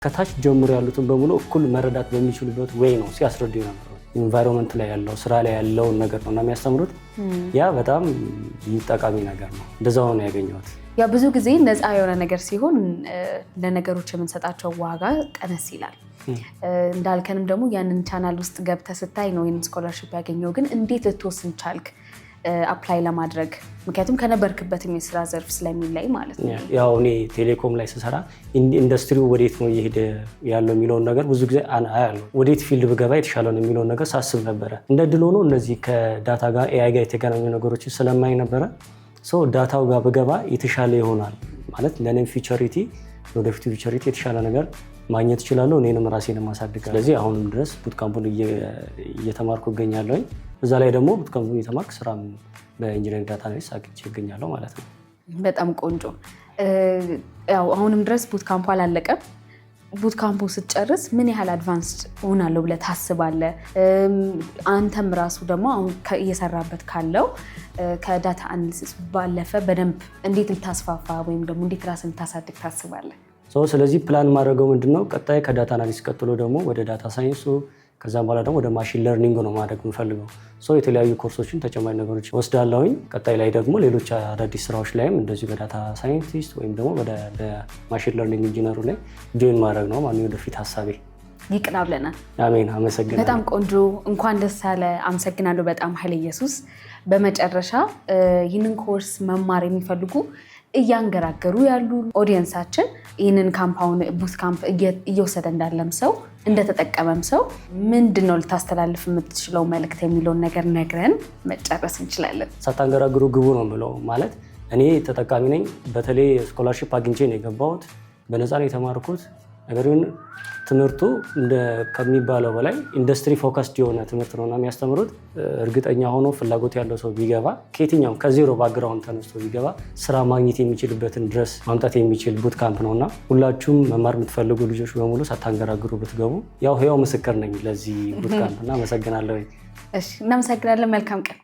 ከታች ጀምሮ ያሉትን በሙሉ እኩል መረዳት በሚችሉበት way ነው ሲያስረዱ የነበረው። Environment ላይ ያለው፣ ስራ ላይ ያለውን ነገር ነው እና የሚያስተምሩት፣ ያ በጣም ጠቃሚ ነገር ነው። እንደዛ ሆኖ ያገኘሁት። ያው ብዙ ጊዜ ነፃ የሆነ ነገር ሲሆን ለነገሮች የምንሰጣቸው ዋጋ ቀነስ ይላል። እንዳልከንም ደግሞ ያንን ቻናል ውስጥ ገብተህ ስታይ ነው ይህንን scholarship ያገኘው። ግን እንዴት ልትወስን ቻልክ apply ለማድረግ? ምክንያቱም ከነበርክበትም የስራ ዘርፍ ስለሚለይ ማለት ነው። ያው እኔ ቴሌኮም ላይ ስሰራ ኢንዱስትሪው ወዴት ነው እየሄደ ያለው የሚለውን ነገር ብዙ ጊዜ አያለሁ። ወዴት field ብገባ የተሻለ ነው የሚለውን ነገር ሳስብ ነበረ። እንደ እድል ሆኖ እነዚህ ከ data ጋር፣ AI ጋር የተገናኙ ነገሮችን ስለማይ ነበረ፣ so data ው ጋር ብገባ የተሻለ ይሆናል፣ ማለት ለእኔም futurity፣ ለወደፊቱ futurity የተሻለ ነገር ማግኘት እችላለሁ፣ እኔንም ራሴንም ማሳደግ። ስለዚህ አሁንም ድረስ bootcamp ኡን እየተማርኩ እገኛለሁኝ። እዛ ላይ ደግሞ bootcamp ኡን እየተማርኩ ስራም በ engineering data analyst አግኝቼ እገኛለሁ ማለት ነው። በጣም ቆንጆ። ያው አሁንም ድረስ bootcamp ኡ አላለቀም። Bootcamp ኡ ስትጨርስ ምን ያህል advanced እሆናለሁ ብለህ ታስባለህ? አንተም ራሱ ደግሞ አሁን እየሰራበት ካለው ከ data analysis ባለፈ በደንብ እንዴት ልታስፋፋ ወይም ደግሞ እንዴት ራስን ልታሳድግ ታስባለህ? ስለዚህ ፕላን ማድረገው ምንድነው፣ ቀጣይ ከ data analysis ቀጥሎ ደግሞ ወደ data science ኡ፣ ከዛም በኋላ ደግሞ ወደ machine learning ነው ማድረግ የምፈልገው። So የተለያዩ ኮርሶችን፣ ተጨማሪ ነገሮች ወስዳለሁኝ። ቀጣይ ላይ ደግሞ ሌሎች አዳዲስ ስራዎች ላይም እንደዚሁ በ data scientist ወይም ደግሞ ወደ machine learning engineer ኡ ላይ join ማድረግ ነው ማለት ወደፊት ሀሳቤ። ይቅና ብለናል። አሜን። አመሰግናለሁ። በጣም ቆንጆ። እንኳን ደስ አለህ። አመሰግናለሁ በጣም ኃይለ ኢየሱስ። በመጨረሻ ይህንን ኮርስ መማር የሚፈልጉ፣ እያንገራገሩ ያሉ audience ኣችን፣ ይህንን ካምፓውን boot camp እየወሰደ እንዳለም ሰው፣ እንደተጠቀመም ሰው ምንድን ነው ልታስተላልፍ የምትችለው መልእክት የሚለውን ነገር ነግረን መጨረስ እንችላለን። ሳታንገራግሩ ግቡ ነው የምለው። ማለት እኔ ተጠቃሚ ነኝ። በተለይ scholarship አግኝቼ ነው የገባሁት። በነፃ ነው የተማርኩት። ነገር ግን ትምህርቱ ከሚባለው በላይ industry focused የሆነ ትምህርት ነው እና የሚያስተምሩት፣ እርግጠኛ ሆኖ ፍላጎት ያለው ሰው ቢገባ፣ ከየትኛውም ከ zero background ተነስቶ ቢገባ ስራ ማግኘት የሚችልበትን ድረስ ማምጣት የሚችል boot camp ነው እና ሁላችሁም መማር የምትፈልጉ ልጆች በሙሉ ሳታንገራግሩ ብትገቡ፣ ያው ህያው ምስክር ነኝ ለዚህ boot camp እና አመሰግናለሁ። እሺ፣ እናመሰግናለን። መልካም ቀን።